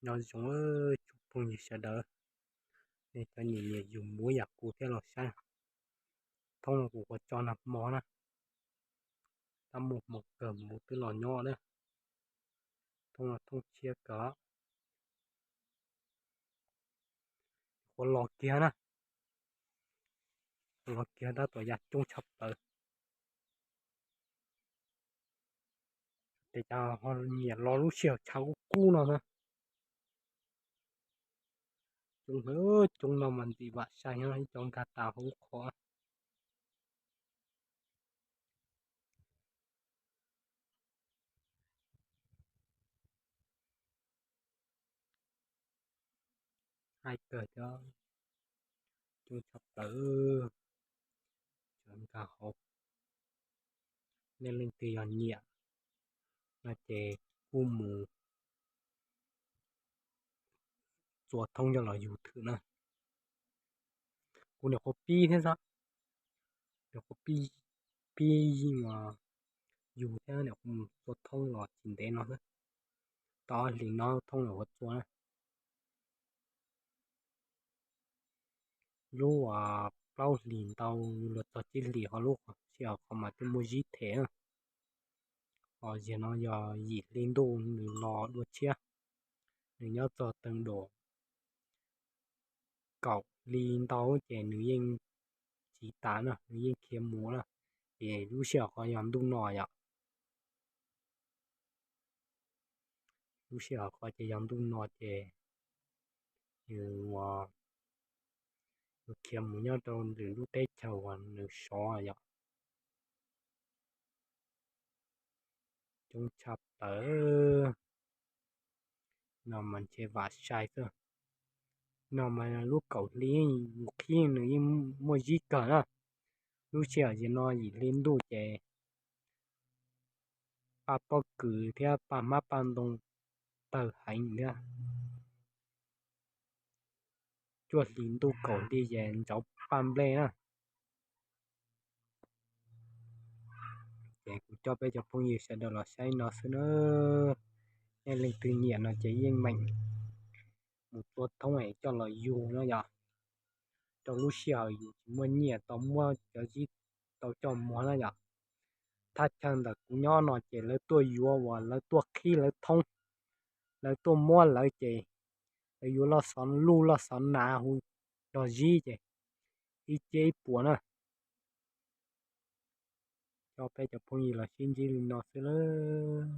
Nyob zoo tsoom phooj ywg sawv daws, nej cov nyiam nyiam yug muv yam kuv thiab los saib. Thoob no kuv qhuav tso nag hmo na, tab muaj hmoo kawg muv twb los nyob na. Thoob no thoob tshiab kawg. Qhuav los kiag na, qhuav los kiag tab tom ya coob tshaj plaws. Ces cas ho nyiam los lub sij hawm tshav kub kub no na. Coob, coob no mas ntxim vam sai nyob ib co nkag tas hauv qhov. Hais kawg cov coob tshaj plaws, cov nkag hauv. Nej leej twg yog nyiam no ces kuj mus txua thoob coj los yug thwm na. Kuv nyuam qhuav pib thiab xwb, nyuam qhuav pib, pib yeej yug thiab nyuam qhuav mus txua thoob los tsis ntev no xwb. Tau ob hlis no thoob nyuam qhuav txua na. Lub plaub hlis ntau los txog tsib hlis ho lub sij hawm qhov mas twb muaj zib them na. Ho yog no yog yim hli ntuj nws los dua tshiab, nws nyob txog teev dua kaum hli ntau ces nws yeej tsiv tas na, nws yeej khiav mus na. Ces lub sij hawm qhov yog ntuj no yom. Lub sij hawm qhov ces yog ntuj no ces nws ua, nws khiav mus nyob rau lwm lub teb chaws uas nws sov yom. Coob tshaj plaws. No mas ntshe vam sai xwb. No mas lub kaum hli mus khib nws yeej muaj zib kawg na. Lub sij hawm yim no yim hli ntuj ces paj pob kws thiab paj hmab paj ntoo tawg heev thiab. Cuaj hlis ntuj kaum hli ces ntsauv paj nplej na. Ces kuv coj peb cov phooj ywg sawv daws los saib no xwb na. Nej leej twg nyiam no ces yeej meem mus txua thoob es coj los yug no yom. Rau lub sij hawm yus tsis muaj nyiaj tau muab cov zib tau coj muag na yom. Thaj chaw ntawm kuv nyob no ces lawv tuaj yuav uas lawv tuaj qhib lawv thoob, lawv tuaj muab lawv ces lawv yuav loj xov luj loj xov nas hu zog zib ces ib ciab ib puas na. Coj peb cov phooj ywg los sib ntsib li no xwb lawm.